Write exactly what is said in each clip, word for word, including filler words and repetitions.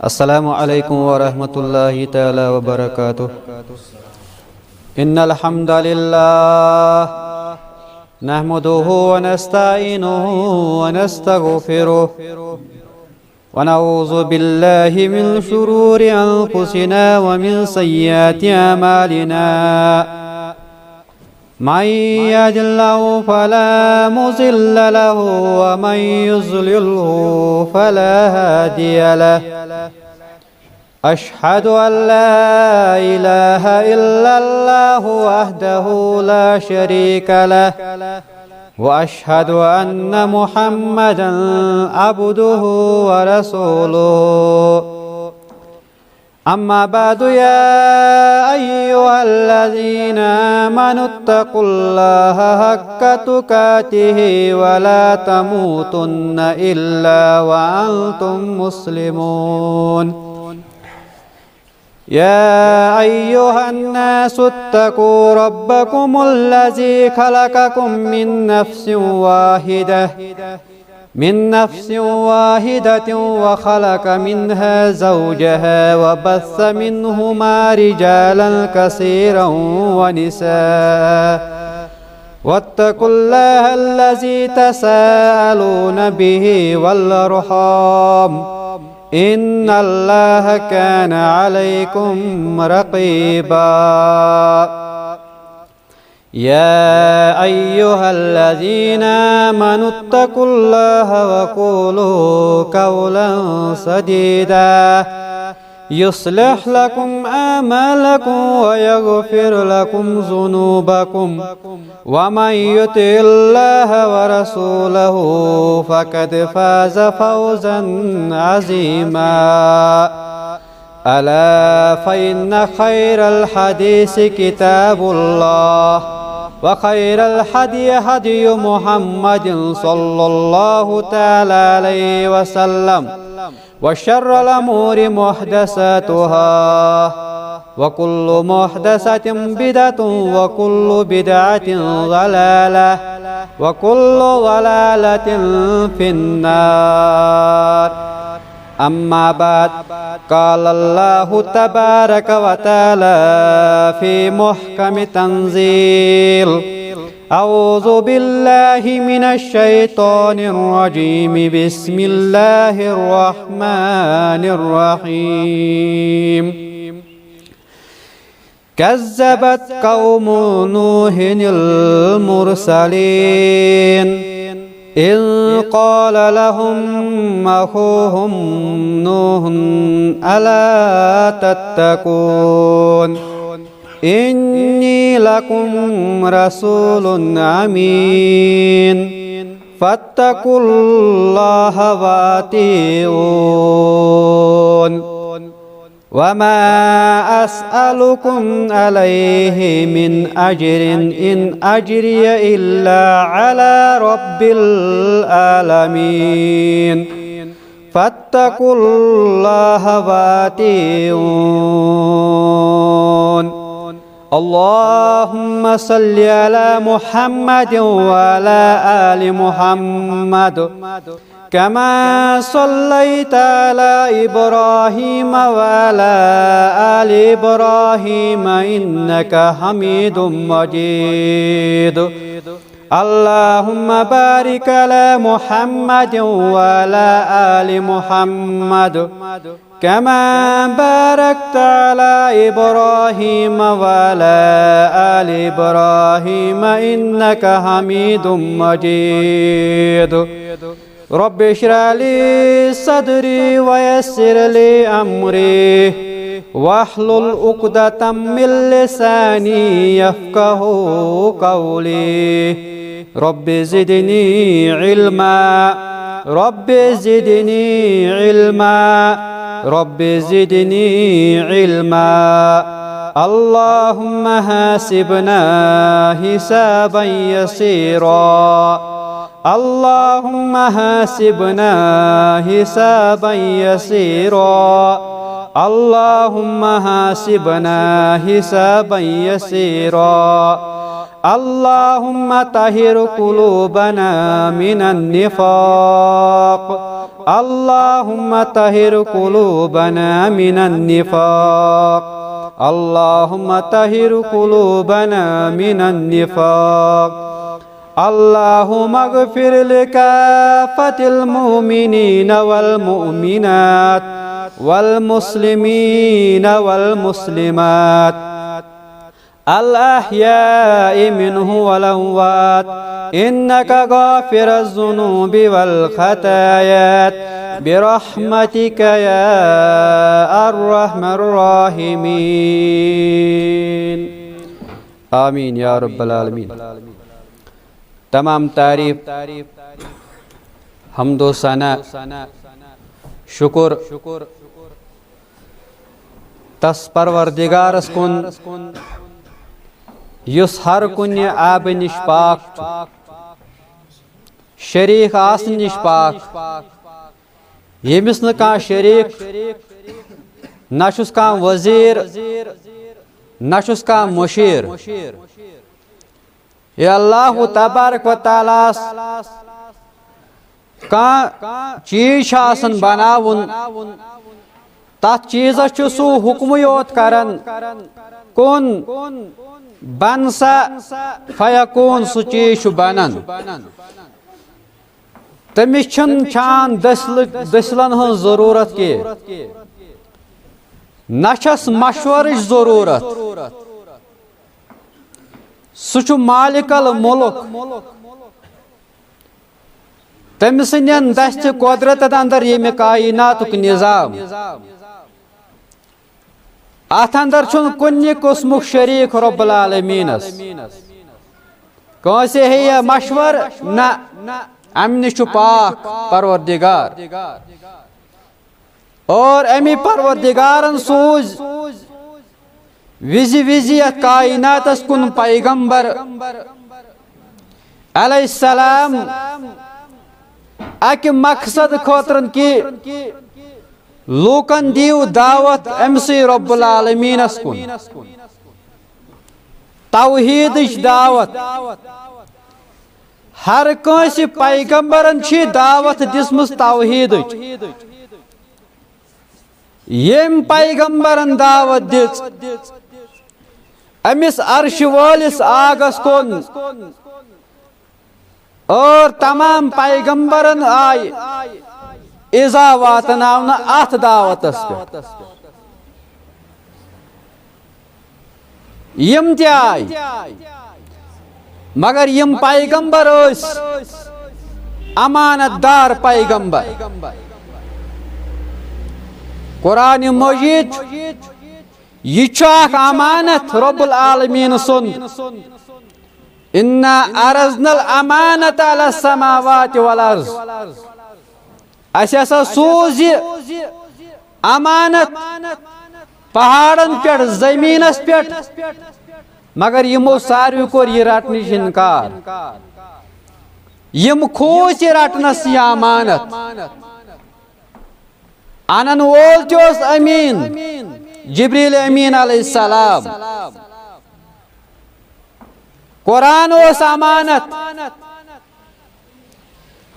السلام عليكم ورحمة الله تعالى وبركاته. إن الحمد لله نحمده ونستعينه ونستغفره، ونعوذ بالله من شرور أنفسنا ومن سيئات أعمالنا. من يهد الله فلا مضل له، ومن يضلله فلا هادي له. أشهد أن لا إله إلا الله وحده لا شريك له، وأشهد أن محمدا عبده ورسوله. أما بعد، يا أيها الذين آمنوا اتقوا الله حق تقاته ولا تموتن إلا وأنتم مسلمون. يا أيها الناس اتقوا ربكم الذي خلقكم من نفس واحدة، من نفس واحدة وخلق منها زوجها وبث منهما رجالا كثيرا ونساء، واتقوا الله الذي تساءلون به والأرحام، إن الله كان عليكم رقيبا. يا أيها الذين آمنوا اتقوا الله وقولوا قولا سديدا، يصلح لكم أعمالكم ويغفر لكم ذنوبكم، ومن يطع الله ورسوله فقد فاز فوزا عظيما. ألا فإن خير الحديث كتاب الله، وخير الهدي هدي محمد صلى الله تعالى عليه وسلم، وشر الأمور محدثاتها، وكل محدثة بدعة، وكل بدعة ضلالة، وكل ضلالة في النار. أما بعد، قال الله تبارك وتعالى في محكم تنزيل: أعوذ بالله من الشيطان الرجيم. بسم الله الرحمن الرحيم. كذبت قوم نوح المرسلين، إذ قال لهم أخوهم نوح: ألا تتقون؟ إني لكم رسول أمين، فاتقوا الله وأطيعون. وما أسألكم عليه من أجر، إن أجري إلا على رب العالمين، فاتقوا الله وأطيعون. اللهم صل على محمد وعلى آل محمد، كما صليت على إبراهيم وعلى آل إبراهيم إنك حميد مجيد. اللهم بارك على محمد وعلى آل محمد، كما باركت على إبراهيم وعلى آل إبراهيم إنك حميد مجيد. رب اشرح لي صدري ويسر لي أمري واحلل عقدة من لساني يفقه قولي. رب زدني علما، رب زدني علما، رب زدني علما. اللهم حاسبنا حسابا يسيرا. اللهم حاسبنا حسابا يسيرا. اللهم حاسبنا حسابا يسيرا. اللهم طهر قلوبنا من النفاق، اللهم طهر قلوبنا من النفاق. اللهم طهر قلوبنا من النفاق. اللهم اغفر لكافة المؤمنين والمؤمنات والمسلمين والمسلمات الأحياء منه والأموات، إنك غافر الذنوب والخطايا، برحمتك يا أرحم الراحمين. آمين يا رب العالمين. تمام تعریف، حمد و ثنا، شکر تس پروردگارس کُن، یُس ہر کُنہِ عیبہٕ نِش پاک چھُ، شریٖک آسنہٕ نِش پاک چھُ۔ ییٚمِس نہٕ کانٛہہ شریٖک، نہ چھُس کانٛہہ وزیٖر، نہ چھُس کانٛہہ مُشیٖر۔ اے اللہ تبارک و تعالیٰ ہس کانٛہہ چیٖز چھُ آسان بناوُن، تتھ چیٖزس چھُ سُہ حُکمٕے یوت کران، کُن بن سا فیکون، سُہ چیٖز چھُ بنان۔ تٔمِس چھُنہٕ چھان دٔسلہٕ، دٔسلن ہٕنٛز ضروٗرت کینٛہہ، نہ چھس مشورٕچ ضروٗرت۔ سُہ چھُ مالک الملک۔ تٔمۍ سٕنٛدٮ۪ن دستِ قۄدرتن اندر ییٚمہِ کائناتُک نظام، اتھ اندر چھُنہٕ کُنہِ قٕسمُک شریٖک رب العالمینس۔ کٲنٛسہِ ہیٚیہِ مشورٕ؟ نہ، امہِ نِش چھُ پاک پروردگار۔ اور امی پروردگارن سوٗز وِزِ وِزِ یتھ کائناتس کُن پیغمبر علیہ السلام، اکہِ مقصد خٲطرٕ کہِ لوٗکن دِیِو دعوت أمۍ سٕے رب العالمینس کُن۔ توحیدٕچ دعوت۔ ہر کٲنٛسہِ پیغمبرن چھِ دعوت دِژمٕژ توحیدٕچ۔ ییٚمۍ پیغمبرن دعوت دِژ، أمِس عرشہِ وٲلِس آگس کُن، اور تمام پیغمبرن آیہِ ایذا واتناونہٕ اتھ دعوتس پٮ۪ٹھ۔ یِم تہِ آیہِ، مگر یِم پیغمبر ٲسۍ امانت دار پیغمبر۔ قرآن مجید چھُ، یہِ چھُ اکھ امانت رب العالمین سُنٛد۔ انا عرضنا الامانة علی السماوات والارض۔ اسہِ ہسا سوٗز یہِ امانت پہاڑن پٮ۪ٹھ، زمینس پٮ۪ٹھ، مگر یِمو ساروٕے کوٚر یہِ رٹنٕچ انکار۔ یِم کھوٗژ یہِ رٹنس یہِ امانت۔ انن وول تہِ اوس امین، جبریل امین علیہ السلام۔ قرآن اوس امانت،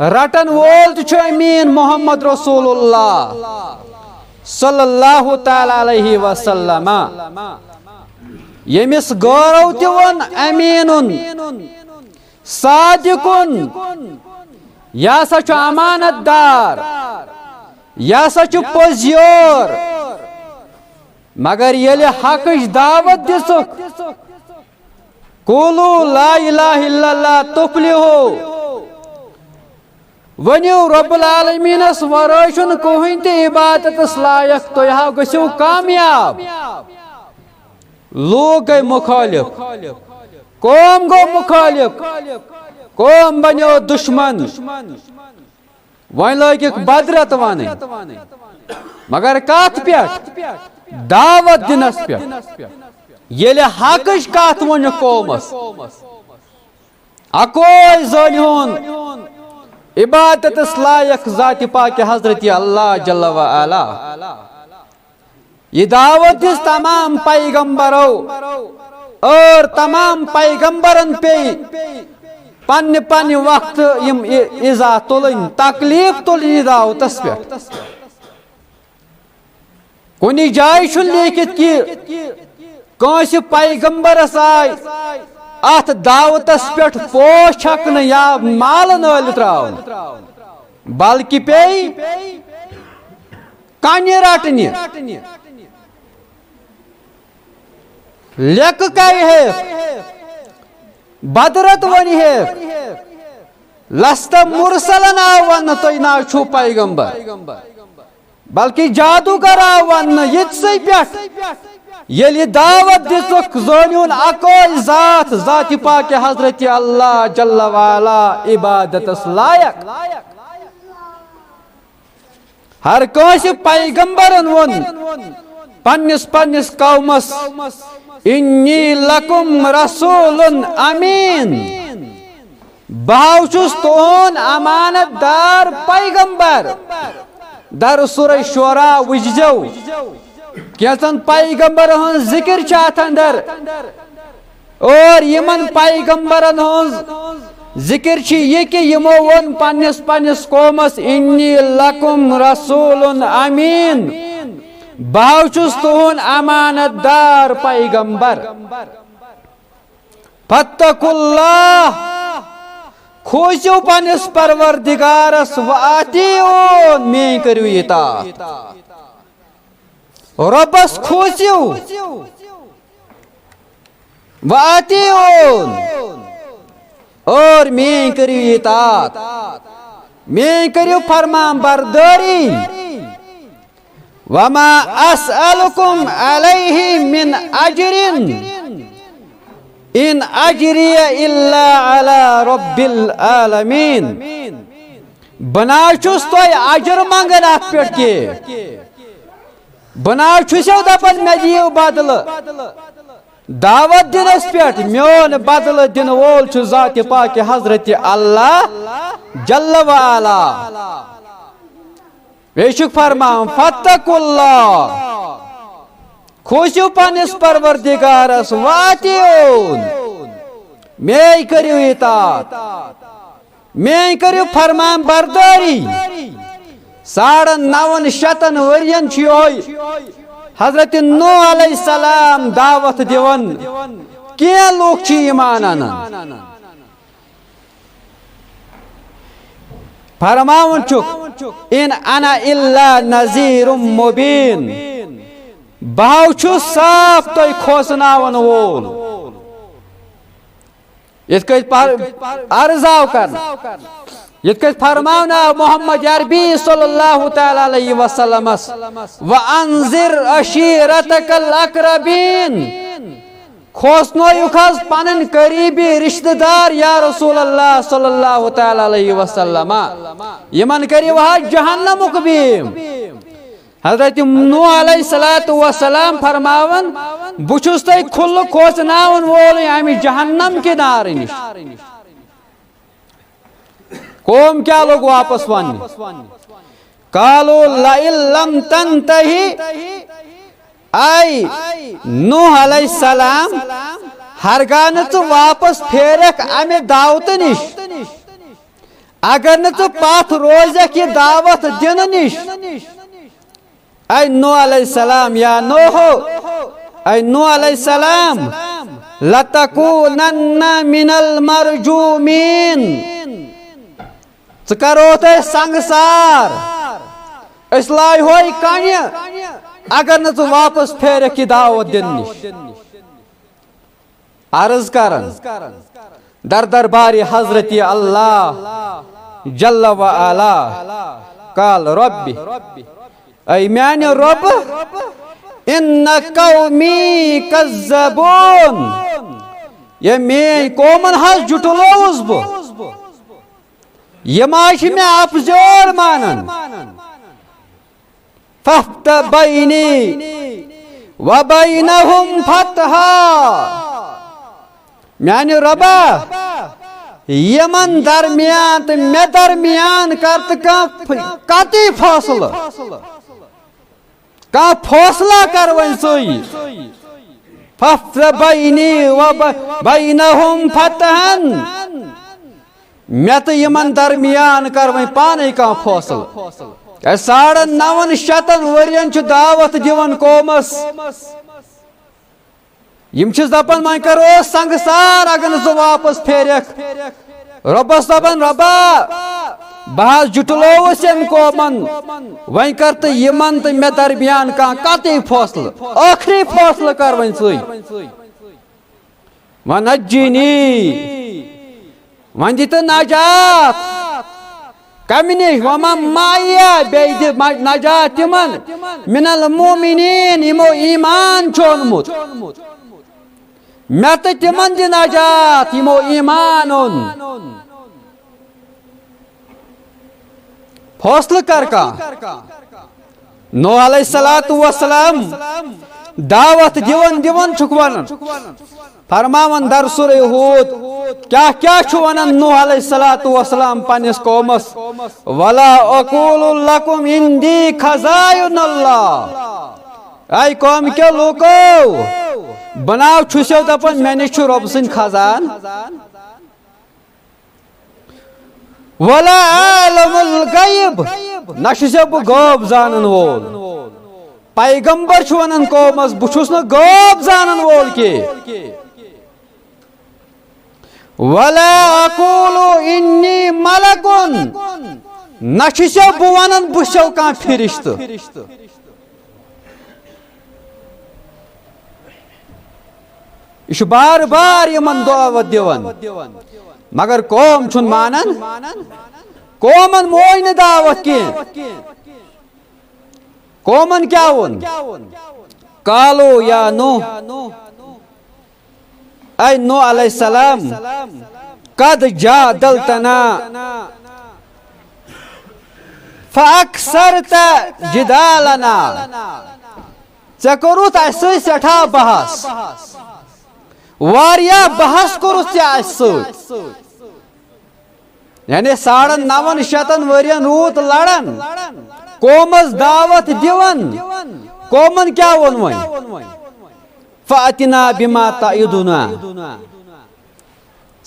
رٹن وول تہِ چھُ امین محمد رسول اللہ صلی اللہ تعالیٰ علیہ وسلم، ییٚمِس غٲرو تہِ ووٚن امینُن، صادقُن، یہِ ہسا چھُ امانت دار، یہِ ہسا چھُ پوٚز یور۔ مگر ییٚلہِ حقٕچ دعوت دِژٕکھ، قولوا لا الہ الا اللہ تفلحوا، ؤنِو رب العالمینس ورٲے چھُنہٕ کٕہٕنۍ تہِ عبادتس لایق، تُہۍ ہا گٔژھِو کامیاب۔ لوٗکھ گٔے مُخٲلِف، قوم گوٚو مُخٲلِف، قوم بنیو دُشمن۔ وۄنۍ لٲگِکھ بدرت ونٕنۍ، مگر کتھ پٮ۪ٹھ؟ دعوت دِنس پٮ۪ٹھ۔ ییٚلہِ حقٕچ کتھ ؤنِکھ قومس، اکوے زٲنِہُن عبادتس لایق ذاتِ پاکِ حضرتِ اللہ جل و علا۔ یہِ دعوت دِژ تمام پیغمبرو، اور تمام پیغمبرن پیٚیہِ پننہِ پننہِ وقتہٕ یِم ای-، ایذا تُلٕنۍ، تکلیف تُلٕنۍ دعوتس پٮ۪ٹھ۔ کُنہِ جایہِ چھُ لیٖکھِتھ کہِ کٲنٛسہِ پیغمبرس آے اتھ دعوتس پٮ۪ٹھ پوش چھکنہٕ یا مالہٕ نٲلۍ تراونہٕ، بلکہِ پیٚیہِ کنہِ رٹنہِ، لیٚکہٕ کرِ ہے، بدرت ونہِ ہے، لست مرسلن آو وننہٕ، تُہۍ نہ چھِو پیغمبر، بلکہِ جادوگر آو وننہٕ ییٚتہِ سٕے پٮ۪ٹھ۔ ییٚلہِ دعوت دِژٕکھ، زٲنِوُن اکوے ذات، ذاتِ پاکِ حضرت اللہ جل وعلا عبادتس لایق۔ ہر کٲنٛسہِ پیغمبرن ووٚن پننِس پننِس قومس، "انی لکم رسول امین"، بہٕ ہاو چھُس تُہُنٛد امانت دار پیغمبر۔ در سورہ شعراء وٕچھزیو، کینٛژن پیغمبرن ہُنٛد ذکر چھُ اتھ اندر۔ اور یِمن پیغمبرن ہٕنٛز ذکر چھِ یہِ کہِ یِمو ووٚن پننِس پننِس قومس، "انی لکم رسول امین"، بہٕ ہاو چھُس تُہُنٛد امانت دار پیغمبر۔ فاتقوا اللہ، کھوٗژِو پننِس پروردگارس، و اطیعون، میٲنۍ کٔرِو اطاعت۔ رۄبس کھوٗژِو، و اطیعون، اور میٲنۍ کٔرِو اطاعت، میٲنۍ کٔرِو فرمان بردٲری۔ وما اسألکم علیہ من اجر، ان اجری الا علی رب العالمین۔ بہٕ نہ حظ چھُس تۄہہِ اجر منگان اتھ پٮ۪ٹھ کینٛہہ۔ بہٕ نہ حظ چھُسو دپان مےٚ دِیِو بدلہٕ۔ دعوت دِنس پٮ۪ٹھ میون بدلہٕ دِنہٕ وول چھُ ذاتِ پاکِ حضرت اللہ جل وعلا۔ بیٚیہِ چھُکھ فرماوان، "فاتقوا اللہ"، کھوٗژِو پننِس پروردگارس، "واطیعون"، مے کٔرِو اطاعت، مے کٔرِو فرمان بردٲری۔ ساڑن نون شتن ؤرین چھُ یِہوٚے حضرت نوح علیہ السلام دعوت دِوان، کینٛہہ لوٗکھ چھِ ایمان انان۔ فرماوان چھُکھ، "ان انا الا نذیر مبین"، بہٕ ہاو چھُس صاف تۄہہِ کھوژناون وول۔ یِتھ کٔنۍ پر-، عرض آو کرنہٕ، یِتھ کٔنۍ فرماونہٕ آو محمد عربی صلی اللہ تعالی علیہ وسلمس، "وانذر عشیرتک الاقربین"، کھوژنٲیِکھ حظ پنٕنۍ قریبی رشتہٕ دار یا رسول اللہ صلی اللہ تعالی علیہ وسلم، یِمن کٔرِو حظ جہنمُک بیٖم۔ حضرت نوح علیہ الصلوۃ والسلام فرماوان، "بہٕ چھُس تۄہہِ کھُلہٕ کھوژناون وول امہِ جہنم کہِ نارٕ نِش۔" قوم کیٛاہ لوٚگ واپس وننہِ؟ "قالوا لئن لم تنتہی"، اے نوح علیہ السلام، ہرگاہ نہٕ ژٕ واپس پھیرکھ امہِ دعوتہٕ نِش، اگر نہٕ ژٕ پتھ روزکھ یہِ دعوت دِنہٕ نِش، اے نوح علیہ السلام، یا نوح، اے نوح علیہ السلام، "لتکونن من المرجومین"، ژٕ کرو تۄہہِ سنگسار، أسۍ لایہوے کنہِ، اگر نہٕ ژٕ واپس پھیرکھ یہِ دعوت دِنہٕ نِش۔ عرض کران در دربارِ حضرت اللہ جل و علا، قال رب، اے میانہِ رب، ان قومی کذبون، یہِ میٲنۍ قومن حظ جُٹلووُس بہٕ، یِم حظ چھِ مےٚ اپزیور مانان۔ فافتح بینی و بینہم فتحا۔ میانہِ رۄبا، یِمن درمیان تہٕ مےٚ درمیان کر تہٕ کانٛہہ ف-، قطعی فٲصلہٕ، کانٛہہ فٲصلہٕ کر وۄنۍ ژٕے۔ فافتح بینی و ب-، بینہم فتحا۔ مےٚ تہٕ یِمن درمیان کر وۄنۍ پانے کانٛہہ فٲصلہٕ۔ کیٛازِ ساڑن نون شتن ؤرین چھُ دعوت دِوان قومس۔ یِم چھِس دپان، وۄنۍ کرو سنگسار اگر نہٕ ژٕ واپس پھیرکھ۔ رۄبس دپان، رۄبا، بہٕ حظ جُٹلووُس ییٚمۍ قومن، وۄنۍ کر تہٕ یِمن تہٕ مےٚ درمیان کانٛہہ قطعی فٲصلہٕ، ٲخری فٲصلہٕ کر وۄنۍ ژٕے۔ ونجینی، وۄنۍ دِ تہٕ نجات۔ کمہِ نِش؟ ومن معی، بیٚیہِ دِ مج-، نجات تِمن، من المؤمنین، یِمو ایمان چھُ اوٚنمُت۔ مےٚ تہٕ تِمن دِ نجات، یِمو ایمان اوٚن۔ فٲصلہٕ کر کانٛہہ۔ نوح علیہ الصلوۃ والسلام دعوت دِوان دِوان چھُکھ ونان، فرماوان درسُر ہوٗد، کیٛاہ کیٛاہ چھُ ونان نوح علیہ الصلوۃ والسلام پننِس قومس؟ ولا اقول لکم عندی خزائن اللہ۔ اے قوم کیو لوکو، بہٕ نہ حظ چھُسو دپان مےٚ نِش چھُ رۄب سٕنٛدۍ خزان۔ ولا اعلم الغیب، نہ چھُسو بہٕ غٲب زانن وول۔ پیغمبر چھُ ونان قومس، بہٕ چھُس نہٕ غٲب زانن وول کینٛہہ۔ ولا اقول انی ملک، نہ چھُسو بہٕ ونان بہٕ چھُسو کانٛہہ فرشتہٕ۔ یہِ چھُ بار بار یِمن دعوت دِوان، مگر قوم چھُنہٕ مانان۔ قومن موج نہٕ دعوت کینٛہہ۔ قومن کیٛاہ ووٚن؟ قالوا یا نوح، اے نوح علیہ السلام، قد جادلتنا فاکثرت جدالنا، ژےٚ کوٚرُتھ اَسہِ سۭتۍ سٮ۪ٹھاہ بحث، واریاہ بحث کوٚرُتھ ژےٚ اَسہِ سۭتۍ۔ یعنی ساڑن نون شتن ؤرین روٗد لڑان، قومس دعوت دِوان، قومن کیٛاہ ووٚن وۄنۍ؟ فأتنا بما تعدنا۔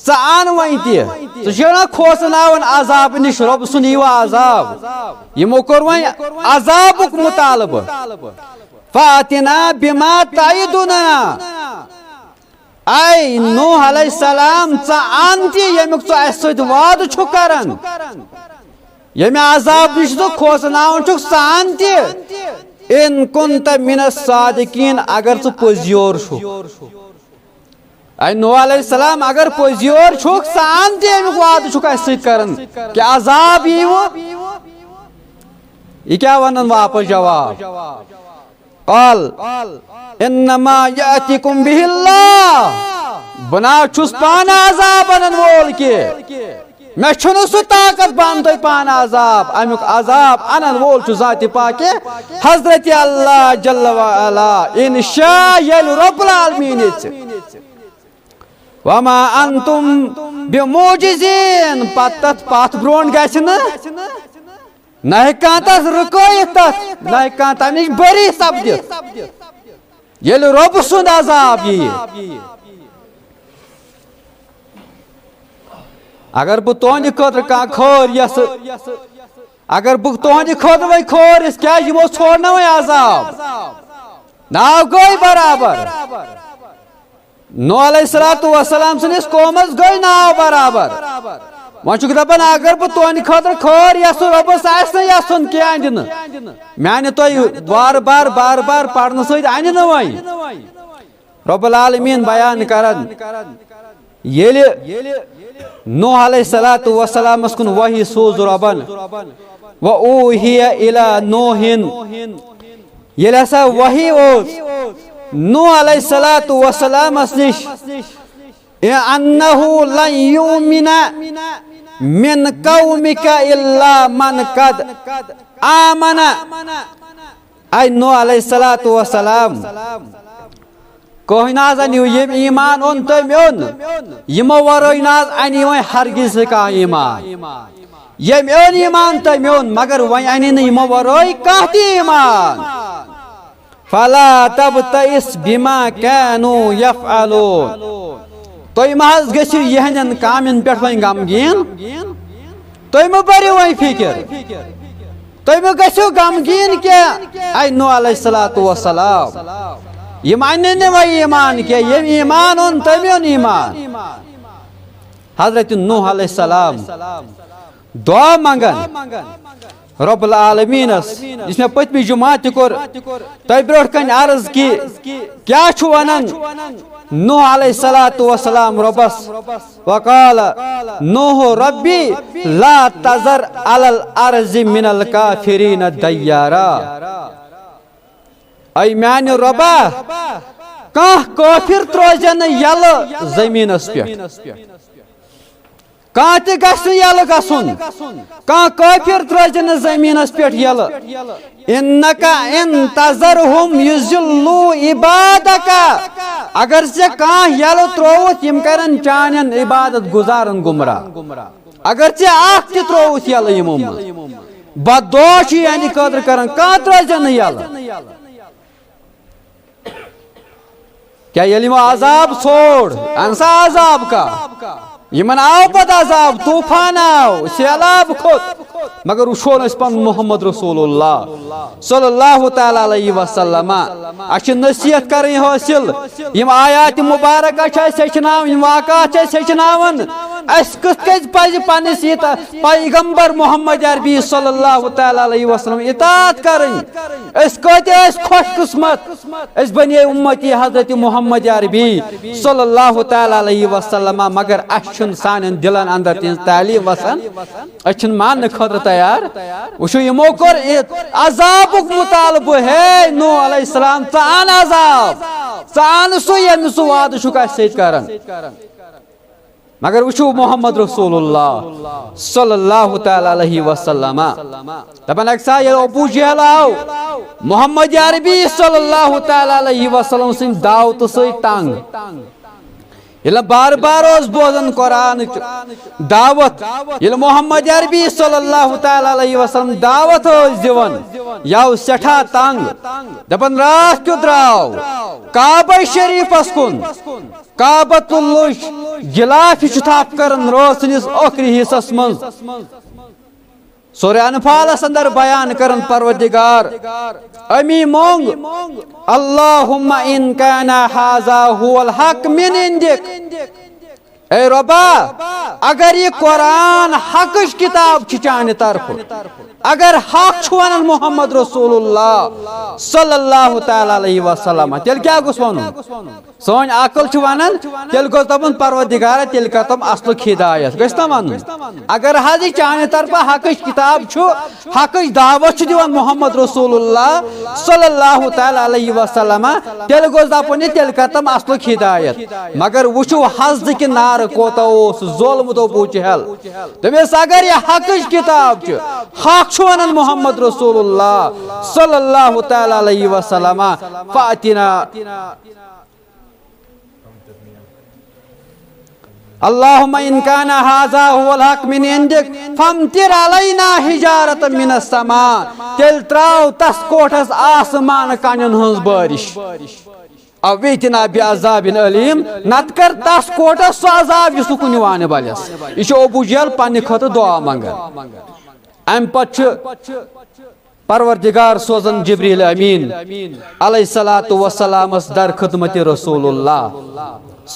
ژٕ اَن وۄنۍ تہِ، ژٕ چھُکھ نا کھوژناوان عذاب نِش، رۄب سُنٛد یی وۄنۍ عذاب۔ یِمو کوٚر وۄنۍ عذابُک مطالبہٕ۔ فأتنا بما تعدنا۔ اے نوح علیہ السلام، ژٕ اَن تہِ ییٚمیُک ژٕ اَسہِ سۭتۍ وعدٕ چھُکھ کران، ییٚمہِ عذاب نِش ژٕ کھوژناوان چھُکھ، ژٕ اَن تہِ۔ ان کنت من الصادقین، اگر ژٕ پوٚزیور چھُکھ۔ اے نوح علیہ السلام، اگر پوٚزیور چھُکھ، ژٕ اَن تہِ ییٚمیُک وعدٕ چھُکھ اَسہِ سۭتۍ کران، کہِ عذاب ییٖوٕ۔ یہِ کیٛاہ وَنان واپس جواب؟ قال انما یاتکم بہ اللہ، بہٕ نہ حظ چھُس پانہٕ عذاب انن وول کینٛہہ، مےٚ چھُنہٕ سُہ طاقت بہٕ انہٕ تۄہہِ پانہٕ عذاب، امیُک عذاب انن وول چھُ ذاتِ پاکِ حضرت اللہ جل و علا، انشاء ییٚلہِ رب العالمین یژھِ۔ وما انتم بمعجزین، پتہٕ تتھ پتھ برونٛٹھ گژھِ نہٕ۔ نہ ہیٚکہِ کانٛہہ تس رُکٲیِتھ تتھ، نہ ہیٚکہِ کانٛہہ تمہِ نِش بٔری سپدِتھ۔ ییٚلہِ رۄب سُنٛد عذاب یِیہِ، اگر بہٕ تُہنٛدِ خٲطرٕ کانٛہہ خٲر یژھٕ، اگر بہٕ تُہنٛدِ خٲطرٕ وۄنۍ خٲر یژھٕ، کیٛازِ یِمو ژھوڑ نہ وۄنۍ عذاب؟ ناو گٔے برابر۔ نوح علیہ الصلوۃ والسلام سٕنٛدِس قومس گٔے ناو برابر۔ وۄنۍ چھُکھ دپان، اگر بہٕ تُہنٛدِ خٲطرٕ خٲر یژھٕ، رۄبس آسہِ نہٕ یژھُن کینٛہہ اَندِ نہٕ۔ میانہِ تۄہہِ بار بار بار بار پرنہٕ سۭتۍ اَنہِ نہٕ وۄنۍ۔ رب العالمین بیان کران، ییٚلہِ نوح علیہ الصلوۃ والسلامس کُن وحی سوٗز رۄبن، و اوحی الی نوح، ییٚلہِ ہسا وحی اوس نوح علیہ الصلوۃ والسلامس نِش، انہ لن یؤمن من قومک الا من قد آمن۔ اے نوح علیہ الصلوۃ والسلام، کٕہٕنۍ نہ حظ اَنہِ یِم ایمان اوٚن تٔمۍ اوٚن، یِمو ورٲے نہ حظ اَنہِ وۄنۍ ہرگز کانٛہہ ایمان۔ ییٚمۍ اوٚن ایمان تٔمۍ اوٚن، مگر وۄنۍ اَنہِ نہٕ یِمو ورٲے کانٛہہ تہِ ایمان۔ فلا تبتئس بما كانوا يفعلون۔ تُہۍ مہ حظ گٔژھِو یِہنٛدٮ۪ن کامٮ۪ن پٮ۪ٹھ وۄنۍ غمگیٖن، تُہۍ مہ بٔرِو وۄنۍ فِکر، تُہۍ مہ گٔژھِو غمگیٖن کینٛہہ۔ اے نوح علیہ الصلوۃ والسلام، یِم اَنن نہٕ وۄنۍ ایمان کینٛہہ، ییٚمۍ ایمان اوٚن تٔمۍ اوٚن ایمان۔ حضرت نوح علیہ السلام دعا منگان رب العالمینس، یُس مےٚ پٔتمہِ جمعہ تہِ کوٚر تۄہہِ برونٛٹھ کنہِ عرض کہِ کیٛاہ چھُ ونان نوح علیہ الصلوۃ والسلام ربس، وقال نوح ربی لا تذر علی الارض من الکافرین دیارا۔ اے میانہِ رۄبا، کانٛہہ کٲفِر ترٲوزِ نہٕ یَلہٕ زٔمیٖنَس پٮ۪ٹھ۔ کانٛہہ تہِ گژھِ نہٕ یَلہٕ گژھُن۔ کانٛہہ کٲفِر ترٲوزِ نہٕ زٔمیٖنَس پٮ۪ٹھ یَلہٕ۔ انک ان تذرہم یضلوا عبادک۔ اگر ژےٚ کانٛہہ یَلہٕ ترٛووُتھ، یِم کَرَن چانٮ۪ن عبادت گُزارَن گمراہ۔ اگر ژےٚ اکھ تہِ ترٛووُتھ یَلہٕ یِمو منٛز، بددعا چھُ یِہنٛدِ خٲطرٕ کران، کانٛہہ ترٲوزٮ۪ن نہٕ یَلہٕ۔ کیٛاہ ییٚلہِ یِمو عذاب ژھوڑ، اَہن سا عذاب کا، یِمن آو پتہٕ عذاب، طوفان آو، سیلاب کھوٚت، مگر وٕچھو نہٕ أسۍ پنُن محمد رسول اللہ صلی اللہ تعالیٰ علیہ وسلم۔ اَسہِ چھِ نصیحت کرٕنۍ حٲصِل، یِم آیات مبارکہ چھِ اَسہِ ہیٚچھناوان، یِم واقعات چھِ اَسہِ ہیٚچھناوان، اَسہِ کِتھ کٔنۍ پَزِ پننِس یہِ پیغمبر محمد عربی صلی اللہ تعالیٰ علیہ وسلم اطاعت کرٕنۍ۔ أسۍ کۭتیٛاہ ٲسۍ خۄش قسمت، أسۍ بنے امتی حضرت محمد عربی صلی اللہ تعالیٰ علیہ وسلم، مگر اَسہِ چھُنہٕ سانٮ۪ن دِلن اندر تِہنٛز تعلیٖم وسان۔ أسۍ چھِنہٕ ماننہٕ خٲطرٕ تیار۔ وٕچھِو، یِمو کوٚر یہِ عذابُک مطالبہٕ، ہے نوح علیہ السلام، ژٕ اَن عذاب، ژٕ اَن سُہ، ییٚمہِ سُہ وعدٕ چھُکھ اَسہِ سۭتۍ کران۔ مگر وٕچھِو محمد رسول اللہ صلی اللہ تعالیٰ علیہ وسلم، دَپان اَکہِ ساتہٕ ییٚلہِ ابو جہل آو محمد عربی صلی اللہ تعالیٰ علیہ وسلم سٕنٛدِ دعوتہٕ سۭتۍ تنگ، ییٚلہِ بار بار اوس بوزان قرآنٕچ دعوت، ییٚلہِ محمد عربی صلی اللہ تعالیٰ علیہ وسلم دعوت ٲسۍ دِوان، یہِ آو سٮ۪ٹھاہ تنگ، دَپان راتھ کیُتھ درٛاو کعبہ شریفس کُن، کعبۃ اللہٕچ غلافہِ چھُ تھپھ کران رٲژ سٕنٛدِس ٲخری حصس منٛز۔ سورہ انفالس اندر بیان کران پروردگار، امی مونگ، اللہم ان کان ھذا ھو الحق من عندک۔ اے رۄبا، اگر یہِ قرآن حقٕچ کِتاب چھِ چانہِ طرفہٕ، اگر حق چھُ ونان محمد رسول اللہ صلی اللہ تعالیٰ علیہ وسلم، تیٚلہِ کیٛاہ گوٚژھ ونُن؟ سٲنۍ عقل چھِ ونان، تیٚلہِ گوٚژھ دَپُن، پروردگارا، تیٚلہِ کر تِم اصلُک ہدایت، گژھِ نا ونُن؟ اگر حظ یہِ چانہِ طرفہٕ حقٕچ کِتاب چھُ، حقٕچ دعوت چھُ دِوان محمد رسول اللہ صلی اللہ تعالیٰ علیہ وسلم، تیٚلہِ گوٚژھ دَپُن یہِ، تیٚلہِ کر تِم اصلُک ہدایت۔ مگر وٕچھِو حسدٕ کہِ نارٕ کوتاہ اوس ظلم تو ابو جہل۔ دٔپِس، اگر یہِ حقٕچ کِتاب چھِ، حق چھُ وَنان محمد رسول اللہ صلی اللہ تعالیٰ علیہ وسلم، فاتنا، اللہم ان کان ھذا ھو الحق من عندک فامطر علینا حجارة من السماء، تیٚلہِ ترٛاو تس کوٹھس آسمان کنٮ۪ن ہٕنٛز بارش۔ او ائتنا بعذاب الیم، نتہٕ کر تس کوٹس سُہ عذاب یُس نہٕ کُنہِ وانہِ بلٮ۪س۔ یہِ چھُ ابو جہل پننہِ خٲطرٕ دعا منگان۔ امہِ پتہٕ چھُ پروردگار سوزان جبریل امین علیہ الصلوۃ والسلامس در خدمت رسول اللہ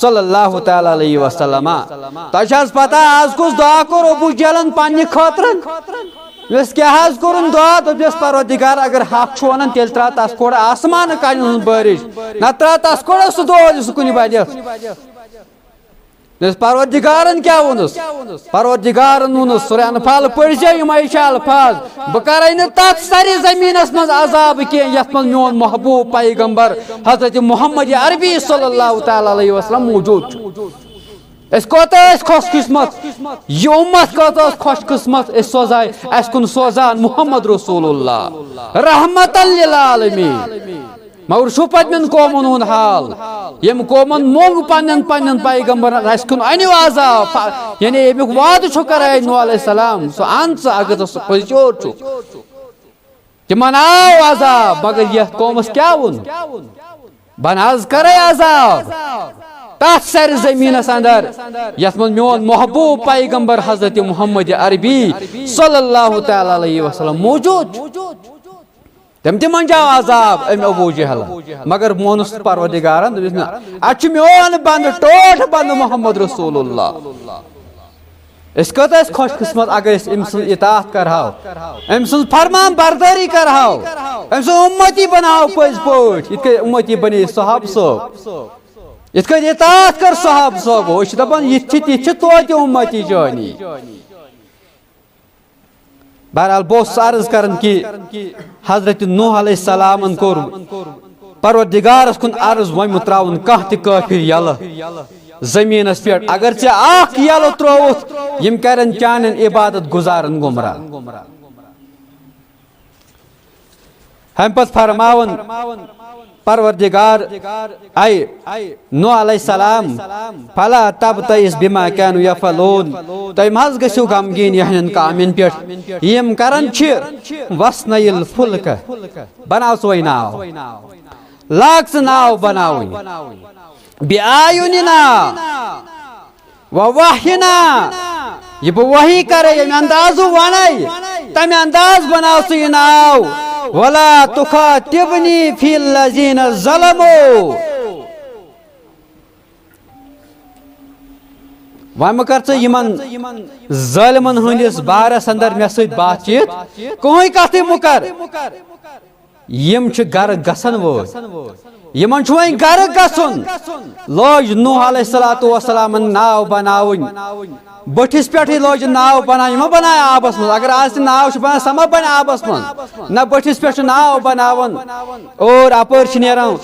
صلی اللہ تعالیٰ علیہ وسلم۔ تۄہہِ چھا حظ پتہ آز کُس دعا کوٚر ابو جہلن پننہِ خٲطرٕ؟ یُس کیٛاہ حظ کوٚرُن دعا؟ دوٚپنس، پروردگار، اگر حق چھُ ونان، تیٚلہِ ترٛاو تس کھوڑ آسمان کنٮ۪ن ہٕنٛز بارش، نتہٕ ترٛاو تس کھوڑ سُہ دود یُس کُنہِ بدِ۔ دوٚپنس، پروردگارن کیٛاہ ووٚنُس؟ پروردگارن ووٚنُس، سورہ انفال پٔرۍ زیو یِمے چھِ الفاظ، بہٕ کرے نہٕ تتھ سرِ زمینس منٛز عذاب کینٛہہ یتھ منٛز میون محبوب پیغمبر حضرت محمد عربی صلی اللہ تعالیٰ علیہ وسلم موجود چھُ۔ أسۍ کوتاہ ٲسۍ خۄش قسمت، یہِ اُمت کۭژاہ ٲس خۄش قسمت، أسۍ سوزاے، اَسہِ کُن سوزان محمد رسول اللہ رحمتاً للعالمین۔ مگر وٕچھِو پتمٮ۪ن قومن ہُنٛد حال، ییٚمہِ قومن موٚنگ پننٮ۪ن پننٮ۪ن پیغمبرن، اَسہِ کُن أنِو عذاب، یعنی ییٚمیُک وعدٕ چھُ کران نوح علیہ السلام، سُہ اَن ژٕ اگر ژٕ سُہ پٔزۍ یور چھُکھ۔ تِمن آو عذاب، مگر یتھ قومس کیٛاہ ووٚن؟ بہٕ نہ حظ کرے عذاب۔ تتھ سر زمینس اندر یتھ منٛز میون محبوب پیغمبر حضرت محمد عربی صلی اللہ تعالی علیہ وسلم موجود چھُ۔ تٔمۍ تہِ منجاو عذاب أمۍ ابو جہل، مگر مونُس پروردگارن، دوٚپُس، نہ، اتھ چھُ میون بندٕ، ٹوٹھ بندٕ محمد رسول اللہ۔ أسۍ کۭژاہ ٲسۍ خۄش قسمت اگر أسۍ أمۍ سٕنٛز اطاعت کرہاو، أمۍ سٕنٛز فرمان بردٲری کرہاو، أمۍ سٕنٛز اُمتی بناوو پٔزۍ پٲٹھۍ، یِتھ کٔنۍ اُمتی بنے صحابہٕ صٲب، یِتھ کٔنۍ اطاعت کٔر صحابہٕ صٲبو۔ أسۍ چھِ دپان، یِتھ چھِ، تِتھ چھِ توتہِ اُمتی چٲنی۔ بہرحال، بہٕ اوسُس عرض کران کہِ حضرت نوح علیہ السلامن کوٚر پروردگارس کُن عرض، وۄنۍ مہٕ تراوُن کانٛہہ تہِ کٲفر یلہٕ زٔمیٖنس پٮ۪ٹھ۔ اگر ژےٚ اکھ یلہٕ ترووُتھ، یِم کرن چانٮ۪ن عبادت گزارن گمراہ۔ امہِ پتہٕ فرماوان پروردگار، اے نوح علیہ السلام، فلا تبتئس بما كانوا يفعلون، تُہۍ مہ حظ گٔژھِو غمگیٖن یِہنٛدٮ۪ن کامٮ۪ن پٮ۪ٹھ، یِم کران چھِ، واصنع الفلک، بناو ژٕ وۄنۍ ناو، لاگ ژٕ ناو بناوٕنۍ، بِأَعْيُنِنَا وَوَحْيِنَا، یہِ بہٕ وحی کرے، ییٚمہِ اندازٕ ونے، تمہِ انداز بناو ژٕ یہِ ناو۔ وَلَا تُخَاطِبْنِي فِي الَّذِينَ ظَلَمُوا۔ وۄنۍ مہٕ کر ژٕ یِمن ظٲلمن ہٕنٛدِس بارس اندر مےٚ سۭتۍ باتھ چیٖت، کٕہٕنۍ کتھٕے مہٕ کر۔ یِم چھِ گرٕ گژھن وٲلۍ۔ یِمن چھُ وۄنۍ گرٕ گژھُن۔ لٲج نوح علیہ الصلوۃ والسلامن ناو بناوٕنۍ۔ بٔٹھِس پٮ۪ٹھٕے لٲج ناو بناوٕنۍ۔ یِمو بنایہِ آبس منٛز۔ اگر آز تہِ ناو چھُ بنان، سۄ ما بنہِ آبس منٛز؟ نہ، بٔٹھِس پٮ۪ٹھ چھُ ناو بناوان۔ اور اپٲرۍ چھِ نیران،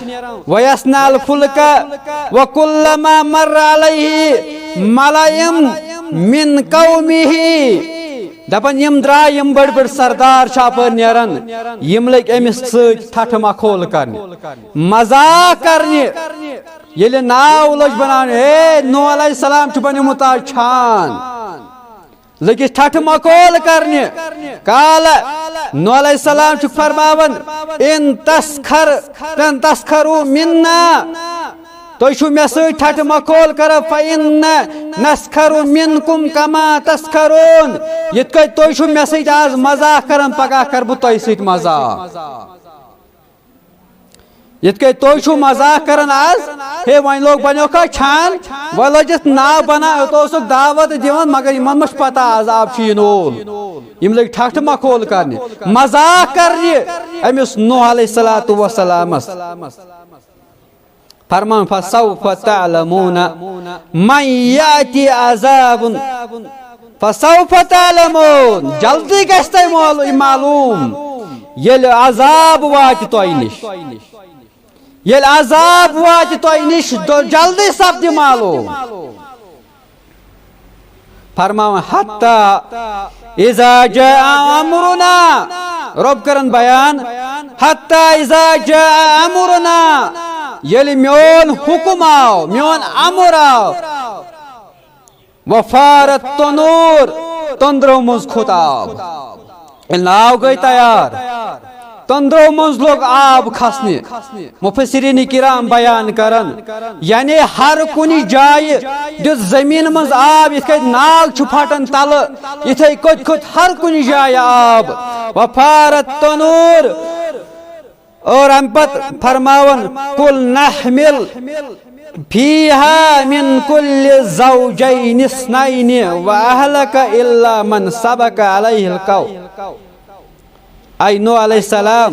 وَيَصْنَعَ الْفُلْكَ وَكُلَّمَا مَرَّ عَلَيْهِ مَلَأٌ مِّن قَوْمِهِ۔ دپان، یِم درٛاے، یِم بٔڑۍ بٔڑۍ سردار چھِ اپٲرۍ نیران، یِم لٔگۍ أمِس سۭتۍ ٹھٹھٕ مخول کرنہِ، مذاق کرنہِ۔ ییٚلہِ ناو لٔج بناونہِ، ہے، نوح علیہ السلام چھُ بنیومُت آز چھان، لٔگِس ٹھٹھٕ مخول کرنہِ۔ قال، نوح علیہ السلام چھُ فرماوان، ان تسخر، ان تسخروا منا، تُہۍ چھِو مےٚ سۭتۍ ٹھٹھٕ مخول کران، فإنا نسخر منکم کما تسخرون۔ یِتھ کٔنۍ تُہۍ چھِو مےٚ سۭتۍ آز مذاق کران، پگاہ کرٕ بہٕ تۄہہِ سۭتۍ مذاق۔ یِتھ کٔنۍ تُہۍ چھِو مذاق کران آز، ہے، وۄنۍ لوگ بنیوکھا چھان، وۄنۍ لٲجِتھ ناو بناو، یوٚت اوسُکھ دعوت دِوان، مگر یِمن ما چھِ پتہ عذاب چھُ یِنہٕ وول۔ یِم لٔگۍ ٹھٹھٕ مخول کرنہِ، مذاق کرنہِ أمِس نوح علیہ الصلوۃ والسلامس۔ فرمان، فسوف تعلمون من یأتی عذاب، فسوف تعلمون، جلدی گژھِ تۄہہِ مول-، معلوم، ییٚلہِ عذاب واتہِ تۄہہِ نِش، ییٚلہِ عذاب واتہِ تۄہہِ نِش، دو-، جلدی سپدِ معلوم۔ فرماوان، حتی اذا جاء امرنا، رب کرن بیان، حتی اذا جاء امرنا، ییٚلہِ میون حکم آو، میون امر آو، وفارت تنور، تندرو منٛز کھوٚت آب۔ ییٚلہِ ناو گٔے تیار، تندرو منٛز لوٚگ آب کھسنہِ۔ مفسرین کرام بیان کران، یعنی ہر کُنہِ جایہِ دیُت زمین منٛز آب، یِتھ کٔنۍ ناگ چھُ پھٹان تلہٕ، یِتھے کٔنۍ کھوٚت ہر کُنہِ جایہِ آب۔ وفارت تنور، اور امہِ پتہٕ فرماوان، قل نحمل فیہا من کل زوجین اثنین و اہلک الا من سبق علیہ القول۔ اے نوح علیہ السلام،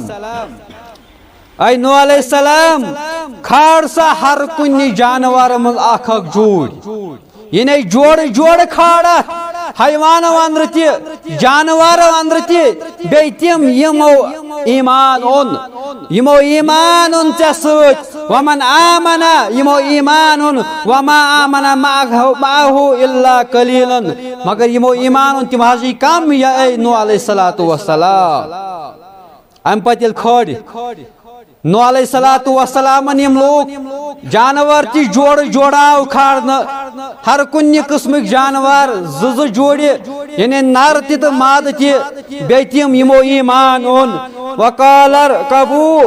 اے نوح علیہ السلام، کھار سا ہر کُنہِ جانور منٛز اکھ اکھ جوڑ۔ یعنی جوڑٕ جوڑٕ کھارکھ، حیوانو اندرٕ تہِ، جانورو اندرٕ تہِ، بیٚیہِ تِم یِمو ایمان اوٚن، یِمو ایمان اوٚن ژےٚ سۭتۍ۔ ومن آمن، یِمو ایمان اوٚن، وما آمن معه، معه الا قلیل، مگر یِمو ایمان اوٚن تِم حظ چھِ کم، یا اے نوح علیہ الصلوۃ والسلام۔ امہِ پتہٕ ییٚلہِ کھٲلۍ نوح علیہ الصلوۃ والسلامن یِم لوٗکھ، جانور تہِ جوڑٕ جوڑاو کھارنہٕ، ہر کُنہِ قٕسمٕکۍ جانور زٕ زٕ جوڑِ، یعنی نر تہِ تہٕ مادٕ تہِ، بیٚیہِ تِم یِمو ایمان اوٚن۔ وقال ارکبوا،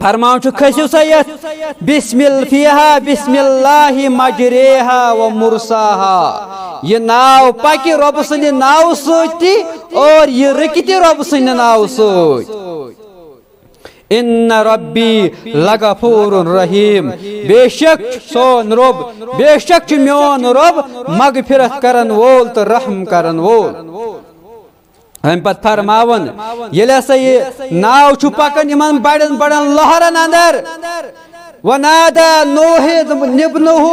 فرمان چھُ، کھٔسِو سا یتھ، بسم ال-، فیہا بسم اللہ مجریہا و مرساہا۔ یہِ ناو پکہِ رۄبہٕ سٕنٛدِ ناوٕ سۭتۍ تہِ اور یہِ رُکہِ تہِ رۄبہٕ سٕنٛدِ ناوٕ سۭتۍ۔ ان ربی لغفور رحیم، بے شک سون رۄب، بے شک چھُ میون رۄب مغفرت کرن وول تہٕ رحم کرن وول۔ امہِ پتہٕ فرماوان، ییٚلہِ ہسا یہِ ناو چھُ پکان یِمن بڑٮ۪ن بڑٮ۪ن لہرن اندر، ونادى نوح ابنه،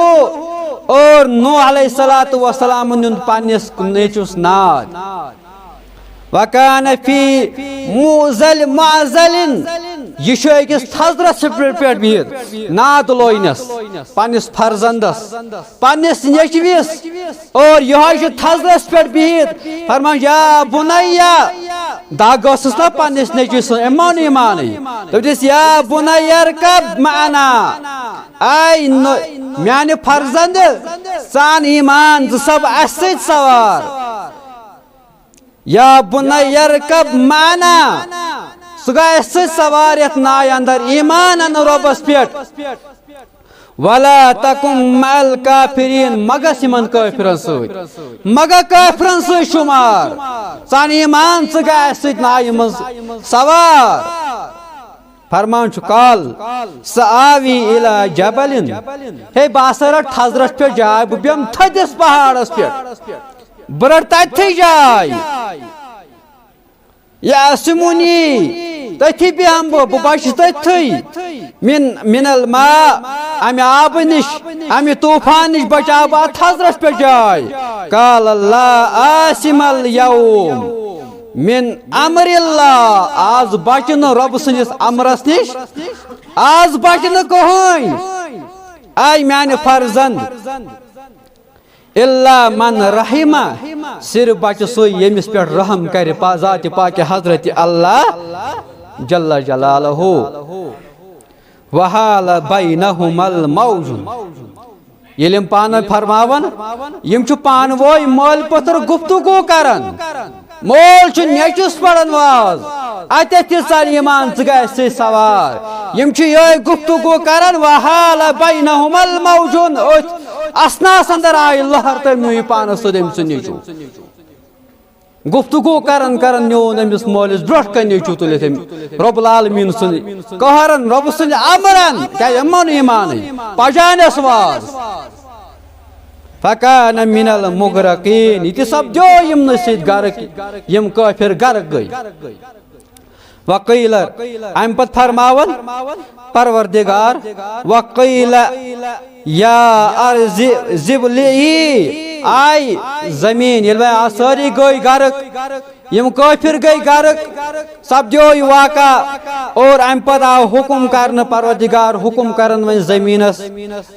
اور نوح علیہ الصلوۃ والسلام نیُن پننِس نیٚچوِس ناد۔ وكان في معزل معزل، یہِ چھُ أکِس تھزرس پٮ۪ٹھ بِہِتھ ناد لوینس، پننِس فرزندس، پننِس نیٚچوِس، اور یِہوٚے چھُ تھزرس پٮ۪ٹھ بِہِتھ فرمان، یا بنیا، دگ ٲسٕس نا پننِس نیٚچوِس سٕنٛز، أمۍ مون ایٖمانٕے۔ دوٚپنَس، یا بنیا اركب معنا، اے نو-، میانہِ فرزند، ژٕ ان ایٖمان، ژٕ سپ اسہِ سۭتۍ سوار۔ یا بنیا اركب معنا، ژٕ گژھ اسہِ سۭتۍ سوار یتھ نایہِ اندر، ایٖمان ان رۄبس پٮ۪ٹھ۔ ولا تكن مع الكافرين، مہ گژھ یِمن کٲفرن سۭتۍ، مہ گژھ کٲفرن سۭتۍ شُمار۔ ژٕ ان ایٖمان، ژٕ گژھ اسہِ سۭتۍ نایہِ منٛز سوار۔ فرمان چھُ، قال سآوي إلى جبل، ہے بہٕ ہسا رٹہٕ تھزرس پٮ۪ٹھ جاے، بہٕ بیٚہمہٕ تھٔدِس پہاڑس پٮ۪ٹھ، بہٕ رٹہٕ تتہِ تھٕے جاے۔ يعصمني، تٔتھی بیٚہمہٕ بہٕ، بہٕ بچہٕ تٔتھی۔ من، من الماء، امہِ آبہٕ نِش، امہِ طوفان نِش بچاو بہٕ اتھ تھزرس پٮ۪ٹھ جاے۔ قال لا عاصم اليوم من امر الله، آز بچہِ نہٕ رۄبہٕ سٕنٛدِس امرس نِش، آز بچہِ نہٕ کٕہٕنۍ۔ اے میانہِ فرزند، الا من رحم، صرف بچہِ سُے ییٚمِس پٮ۪ٹھ رحم کرِ پا-، ذاتِ پاکِ حضرت اللہ جل جلالہ۔ وحال بینہما الموج۔ ییٚلہِ یِم پانہٕ ؤنۍ فرماوان، یِم چھِ پانہٕ ؤنۍ مٲلۍ پٔتھر گفتگو کران۔ مول چھُ نیٚچوِس پران واز، اتٮ۪تھ تہِ ژل ایٖمان، ژٕ گژھ سۭتۍ سوار۔ یِم چھِ یِہوٚے گفتگو کران، وحال بینہما الموج، أتھۍ اثناہس اندر آیہِ لہر تہٕ نیوٗ یہِ پانس سۭتۍ أمۍ سُنٛد نیٚچو۔ گفتگو کران کران نیوٗن أمِس مٲلِس برٛونٛٹھ کنہِ نیٚچو تُلِتھ أمۍ رۄب العالمیٖن سٕنٛدِ قہرن، رۄب سٕنٛدِ امرن، کیٛازِ أمۍ مون ایٖمانٕے، پجانس واز۔ فکان من المغرقین، یہِ تہِ سپدیو یِمنٕے سۭتۍ غرق، یِم کٲفر غرق گٔے۔ وقیل، امہِ پتہٕ فرماوان پروردگار، وقیل یا ارض ابلعی، آے زمین، ییٚلہِ وۄنۍ آز سٲری گٔے غرق، یِم کٲفر گٔے غرق، سپدیو یہِ واقعہ، اور امہِ پتہٕ آو حکم کرنہٕ، پروردگار حکم کرن وۄنۍ زمینس،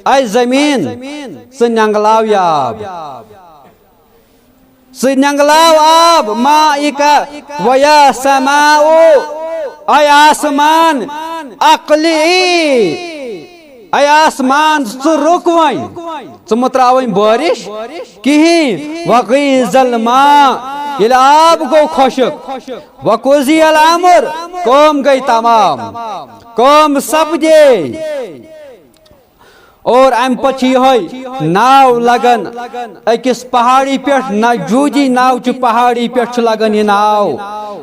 اے زمین، ژٕ نینگلاو یہِ آب، ژٕ نینگلاو آب، مائک، ویا سماء، اے آسمان، اقلعی، اے آسمان، ژٕ رُک وۄنۍ، ژٕ مہ تراو وۄنۍ بارش کِہیٖنۍ۔ وغیض الماء، ییٚلہِ آب گوٚو خۄشک، وقضی الامر، کٲم گٔے تمام، کٲم سپدے۔ اور امہِ پتہٕ چھِ یِہوٚے ناو لگان أکِس پہاڑی پٮ۪ٹھ، نہ جودی ناو چھُ، پہاڑی پٮ۪ٹھ چھُ لگان یہِ ناو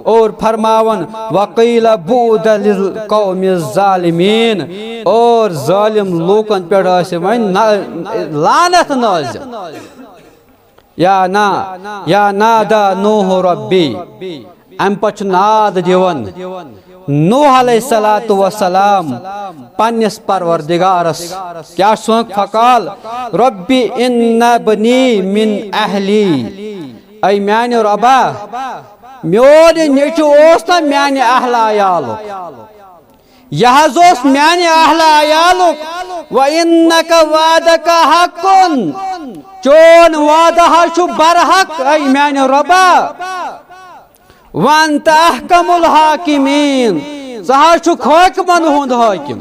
اور فرماوان، وقیل بعدا للقوم الظالمین، اور ظٲلم لوٗکن پٮ۪ٹھ ٲسۍ وۄنۍ نہ-، لعنت نازل۔ یا نا، یا نادا نوح ربی۔ امہِ پتہٕ چھُ ناد دِوان نوح علیہ الصلوۃ والسلام پننِس پروردگارس۔ کیٛاہ چھُ سون؟ فقال ربی ان ابنی من اہلی۔ اے میانہِ رۄبا، میون یہِ نیٚچو اوس نا میانہِ اہل عیالُک۔ یہِ حظ اوس میانہِ اہل عیالُک۔ وَإِنَّكَ وَعْدُكَ حَقٌّ، چون وعدٕ حظ چھُ برحق، اے میانہِ رۄبا۔ وَأَنْتَ أَحْكَمُ الْحَاكِمِينَ، ژٕ حظ چھُکھ حٲکمن ہُنٛد حٲکم۔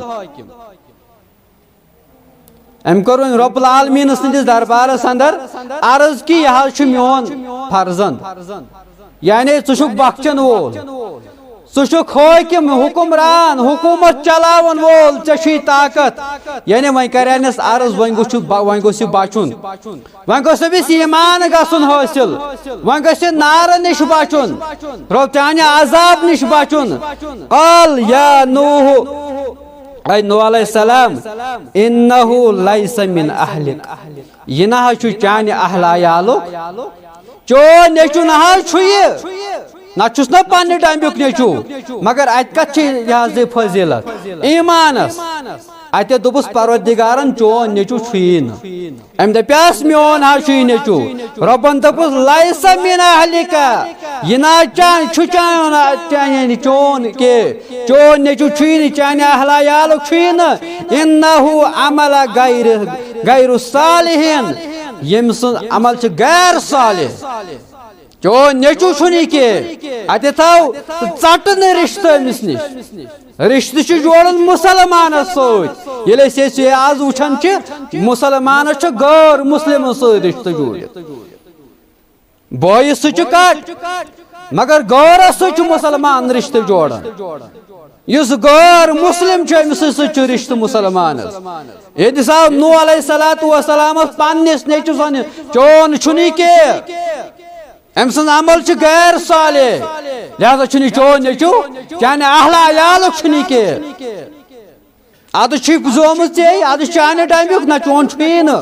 أمۍ کوٚر وۄنۍ رۄب العالمیٖن سٕنٛدِس دربارس اندر عرض کہِ یہِ حظ چھُ میون فرزند، یعنی ژٕ چھُکھ بخشن وول، ژٕ چھُکھ حٲکِم، حُکمران، حکوٗمت چلاون وول، ژےٚ چھُے طاقت۔ یعنی وۄنۍ کرینس عرض، وۄنۍ گوٚژھ چھُ با-، وۄنۍ گوٚژھ یہِ بچُن۔ وۄنۍ گوٚژھ أمِس ایمان گژھُن حٲصِل۔ وۄنۍ گژھِ نارٕ نِش بچُن، رۄب چانہِ عذاب نِش بچُن۔ قال یا نوح، اے نوح علیہ السلام، انہ لیس من اہلک، یہِ نہ حظ چھُ چانہِ اہل عیالُک۔ چون نیٚچو نہ حظ چھُ یہِ، نہ چھُس نہ پننہِ ڈمبیُک نیٚچو۔ مگر اتہِ کتھ چھِ یہِ حظ یہِ فضیلت؟ ایمانس۔ اتہِ دوٚپُس پروردگارن، چون نیٚچو چھُیی نہٕ۔ أمۍ دپیٛاس، میون حظ چھُ یہِ نیٚچو۔ رۄبن دوٚپُس، لیس من اہلک، یہِ نہ چان چھُ چان، چانہِ یعنی چون کینٛہہ۔ چون نیٚچو چھُے نہٕ، چانہِ اہل عیالُک چھُے نہٕ۔ انہ عمل غیر، غیر صالحین، ییٚمۍ سُنٛد عمل چھُ غیر صالح۔ چون نیٚچو چھُنہٕ یہِ کینٛہہ۔ اتہِ تھاو ژٹنہٕ رشتہٕ أمِس نِش۔ رشتہٕ چھُ جوڑُن مسلمانس سۭتۍ۔ ییٚلہِ أسۍ أسۍ یہِ آز وٕچھان چھِ، مسلمانس چھُ غٲر مسلمن سۭتۍ رشتہٕ جوڑِتھ۔ بٲیِس سۭتۍ چھُ کٹ، مگر غٲرس سۭتۍ چھُ مسلمان رشتہٕ جوڑان۔ یُس غٲر مسلم چھُ، أمِس سۭتۍ چھُ رشتہٕ مسلمانس۔ ییٚتہِ سا نوح علیہ الصلوۃ والسلامس پننِس نیٚچوِس ونہِ، چون چھُنہٕ یہِ کینٛہہ، أمۍ سُنٛد عمل چھُ غیر صالح، لہذا چھُنہٕ یہِ چون نیٚچو، چانہِ اہل عیالُک چھُنہٕ یہِ کینٛہہ۔ ادٕ چھُے زومُت ژےٚ، ادٕ چانہِ ڈمبیُک نہ، چون چھُیی نہٕ۔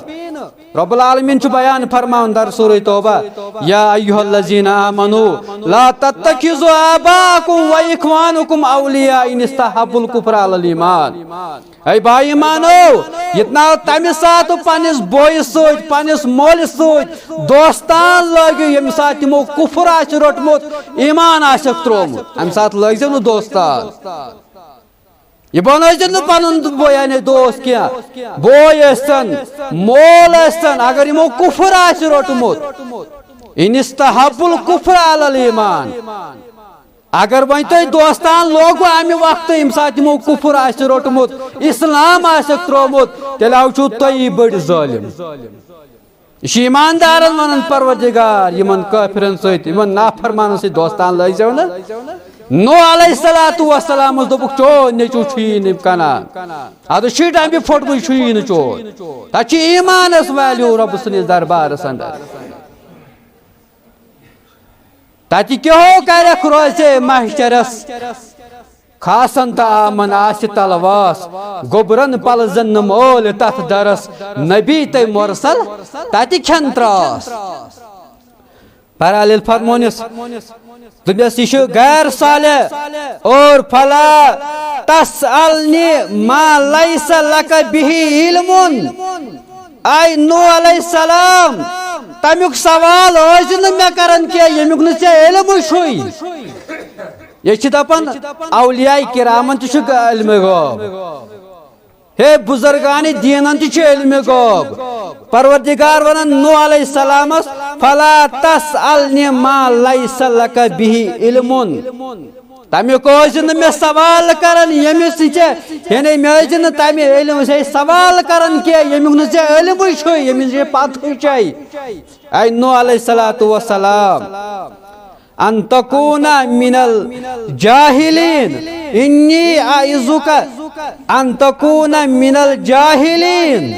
رب العالمین چھُ بیان فرماوان در سورہ توبہ، یا ایھا الذین آمنوا لا تتخذوا آباءکم و اخوانکم اولیاء ان استحبوا الکفر علی الایمان۔ اے با ایمانو، یتنا تمہِ ساتہٕ پننِس بٲیِس سۭتۍ، پننِس مٲلِس سۭتۍ دوستان لٲگِو، ییٚمہِ ساتہٕ تِمو کفر آسہِ روٚٹمُت، ایمان آسٮ۪کھ تروومُت، امہِ ساتہٕ لٲگۍ زیو نہٕ دوستان۔ یہِ بنٲوزِ نہٕ پنُن دو-، یعنی دوست کینٛہہ۔ بوے ٲسۍتن، مول ٲسۍتن، اگر یِمو کفر آسہِ روٚٹمُت، ان استحب الکفر علی الایمان۔ اگر وۄنۍ تۄہہِ دوستان لوگو امہِ وقتہٕ، ییٚمہِ ساتہٕ یِمو کفر آسہِ روٚٹمُت، اسلام آسٮ۪کھ ترٛوومُت، تیٚلہِ آو چھُو تُہی بٔڑۍ ظٲلِم۔ یہِ چھُ ایماندارن ونان، پروردگار، یِمن کٲفرن سۭتۍ، یِمن نافرمانن سۭتۍ دوستان لٲگۍ زیو نہٕ۔ نوح علیہ الصلوۃ والسلام اوس دوٚپُکھ، چون نیٚچو چھُیی نہٕ کنان۔ ادٕ چھُے ڈمبہِ پھوٚٹمُت، چھُیی نہٕ چون۔ تتہِ چھُ ایمانس ویلیو رۄب سٕنٛدِس دربارس اندر۔ تتہِ کیٛاہو کرکھ روزے محشرس۔ خاصن تہٕ عامن آسہِ تلواس، گوٚبرن پلزن نہٕ مٲلۍ تتھ درس، نبی تہٕ مرسل تتہِ کھٮ۪ن تراس۔ بہرحال ییٚلہِ فرمونس دوٚپنس، یہِ چھُ غیر صالح، اور فلا تسألنی ما لیس لک بہ علم۔ اے نوح علیہ السلام، تمیُک سوال ٲسۍ نہٕ مےٚ کران کینٛہہ، ییٚمیُک نہٕ ژےٚ علمٕے چھُے۔ یہِ چھِ دپان، اولیاء کرامن تہِ چھُ علمِ غٲب۔ ہے بزرگان دینن تہِ چھُ علمِ غٲب۔ پروردگار ونان نوح علیہ السلامس، فلا تسألنی ما لیس لک بہ علم۔ تمیُک ٲسۍ نہٕ مےٚ سوال کران، ییٚمِس نہٕ ژےٚ، یعنی مےٚ ٲسۍ نہٕ تمہِ علم سۭتۍ سوال کران کینٛہہ، ییٚمیُک نہٕ ژےٚ علمٕے چھُے، ییٚمِس ژےٚ پتہٕے چھے۔ اے نوح علیہ الصلوۃ والسلام، ان تکون من الجاہلین، انی اعوذک ان تکون من الجاہلین۔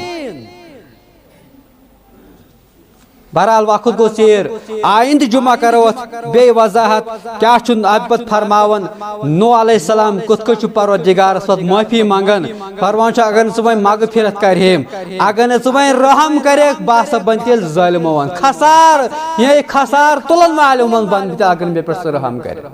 بہرحال وقت گوٚو ژیر، آیندٕ جمعہ کرو اتھ بیٚیہِ وضاحت کیٛاہ چھُ اَمہِ پتہٕ فرماوان۔ نوح علیہ السلام کِتھ کٔنۍ چھُ پروردگارس پتہٕ معٲفی منگان؟ فرمان چھُ، اگر نہٕ ژٕ وۄنۍ مغفرت کرِہیم، اگر نہٕ ژٕ وۄنۍ رحم کرکھ، بہٕ ہسا بنہٕ تیٚلہِ ظٲلمو وَن۔ خسار، یہِ خسار تُلن والٮ۪و منٛز بنہٕ بہٕ تیٚلہِ، اگر نہٕ مےٚ پٮ۪ٹھ ژٕ رحم کرکھ۔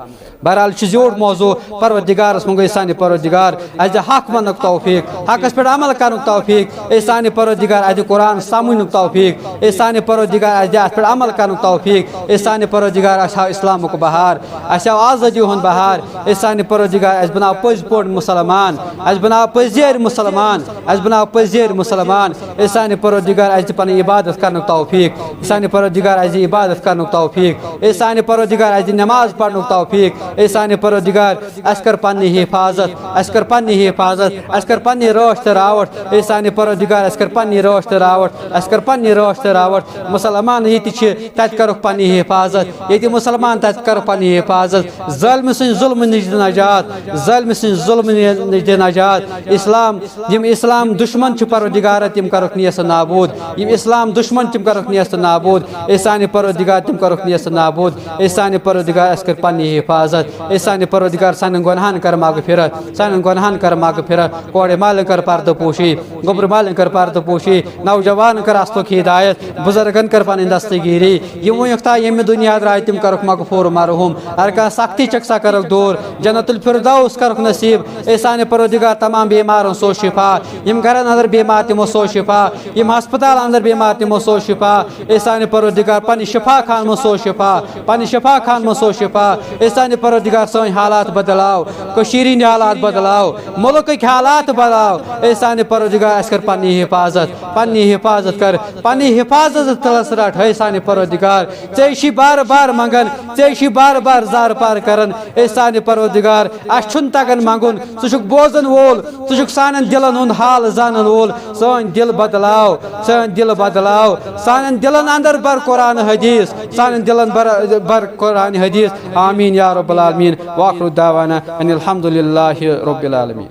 بہرحال، یہِ چھُ زیوٗٹھ موضوع۔ پروردگارس منٛگو أسۍ سانہِ پروردگار، اَسہِ دِ حق وننُک توفیق، حقس پٮ۪ٹھ عمل کرنُک توفیق۔ اے سانہِ پروردگار، اَسہِ دِ قرآن سمجھنُک توفیق۔ اے سانہِ پروردگار، اَسہِ دِ اَتھ پٮ۪ٹھ عمل کرنُک توفیق۔ اے سانہِ پروردگار، اَسہِ ہاو اسلامُک بہار، اَسہِ ہاو آزٲدی ہُنٛد بہار۔ اے سانہِ پروردگار، اَسہِ بناو پٔزۍ پٲٹھۍ مُسلمان، اَسہِ بناو پٔزۍ پٲٹھۍ مُسلمان، اَسہِ بناو پٔزۍ پٲٹھۍ مُسلمان۔ اے سانہِ پروردگار، اَسہِ دِ پنٕنۍ عبادت کرنُک توفیق۔ اے سانہِ پروردگار، اَسہِ دِ عبادت کرنُک توفیق۔ اے سانہِ پروردگار، اَسہِ دِ نماز پرنُک توفیق۔ اے سانہِ پروردگار، اَسہِ کر پننہِ حفاظت، اَسہِ کر پننہِ حفاظت، اَسہِ کر پننہِ رٲچھ تہٕ راوٹھ۔ اے سانہِ پروردگار، اَسہِ کر پننہِ رٲچھ تہٕ راوٹھ، اَسہِ کر پننہِ رٲچھ تہٕ راوٹھ۔ مُسلمان مُسلمان ییٚتہِ چھِ، تَتہِ کَرُکھ پَنٕنۍ حِفاظت۔ ییٚتہِ مُسلمان، تَتہِ کَرُکھ پَنٕنۍ حِفاظت۔ ظٲلمہٕ سٕنٛدِ ظُلمہٕ نِش دِ نجات، ظٲلمہٕ سٕنٛدِ ظُلمہٕ نِش دِ نجات۔ اِسلام، یِم اِسلام دُشمَن چھِ پروردگارا، تِم کَرُکھ نیست نابوٗد۔ یِم اِسلام دُشمَن، تِم کَرُکھ نیست نابوٗد۔ اے سانہِ پروردگار، تِم کَرُکھ نیست نابوٗد۔ اے سانہِ پروردگار، اَسہِ کٔر پَنٕنۍ حِفاظت۔ اے سانہِ پروردگار، سانٮ۪ن گۄناہَن کَر مغفرت، سانٮ۪ن گۄناہَن کَر مغفرت۔ کورِ مالٮ۪ن کَر پردٕ پوشی، گوٚبرِ مالٮ۪ن کَر پردٕ پوشی، نوجوانَن کَر اَصلُک ہدایت، بُزرگَن کَر پَنٕنۍ دستگیٖری۔ یِم وٕنیُک تام ییٚمہِ دُنیا درٛاے، تِم کَرُکھ مغفوٗر مرحوٗم۔ ہر کانٛہہ سختی چھَکھ، سۄ کَرُکھ دوٗر۔ جنت الفردوس کَرُکھ نصیٖب۔ اے سانہِ پروردگار، تمام بیمارن سوز شفا۔ یِم گرن اندر بیمار، تِمو سوز شفا۔ یِم ہسپتال اندر بیمار، تِمو سوز شفا۔ اے سانہِ پروردگار، پننہِ شفا خان منٛز سوز شفا۔ پننہِ شفا خان منٛز سوز شفا۔ اے سانہِ پروردگار، سٲنۍ حالات بدلاو۔ کٔشیٖرِ ہٕنٛدۍ حالات بدلاو۔ مُلکٕکۍ حالات بدلاو۔ اے سانہِ پروردگار، اَسہِ کر پننہِ حفاظت۔ پننہِ حفاظت کر۔ پننہِ حفاظت تلس رٹ۔ اے سانہِ پروردگار، ژےٚ چھِ بار بار منگان، ژےٚ چھِ بار بار زار پار کران۔ اے سانہِ پروردگار، اَسہِ چھُنہٕ تگان منٛگُن، ژٕ چھُکھ بوزن وول، ژٕ چھُکھ سانٮ۪ن دِلن ہُنٛد حال زانن وول۔ سٲنۍ دِل بدلاو، سٲنۍ دِل بدلاو، سانٮ۪ن دِلن اندر بر قرآن حدیث، سانٮ۪ن دِلن بر، بر قرآن حدیث۔ آمین یا رب العالمین۔ وآخر دعوانا ان الحمد للہ رب العالمین۔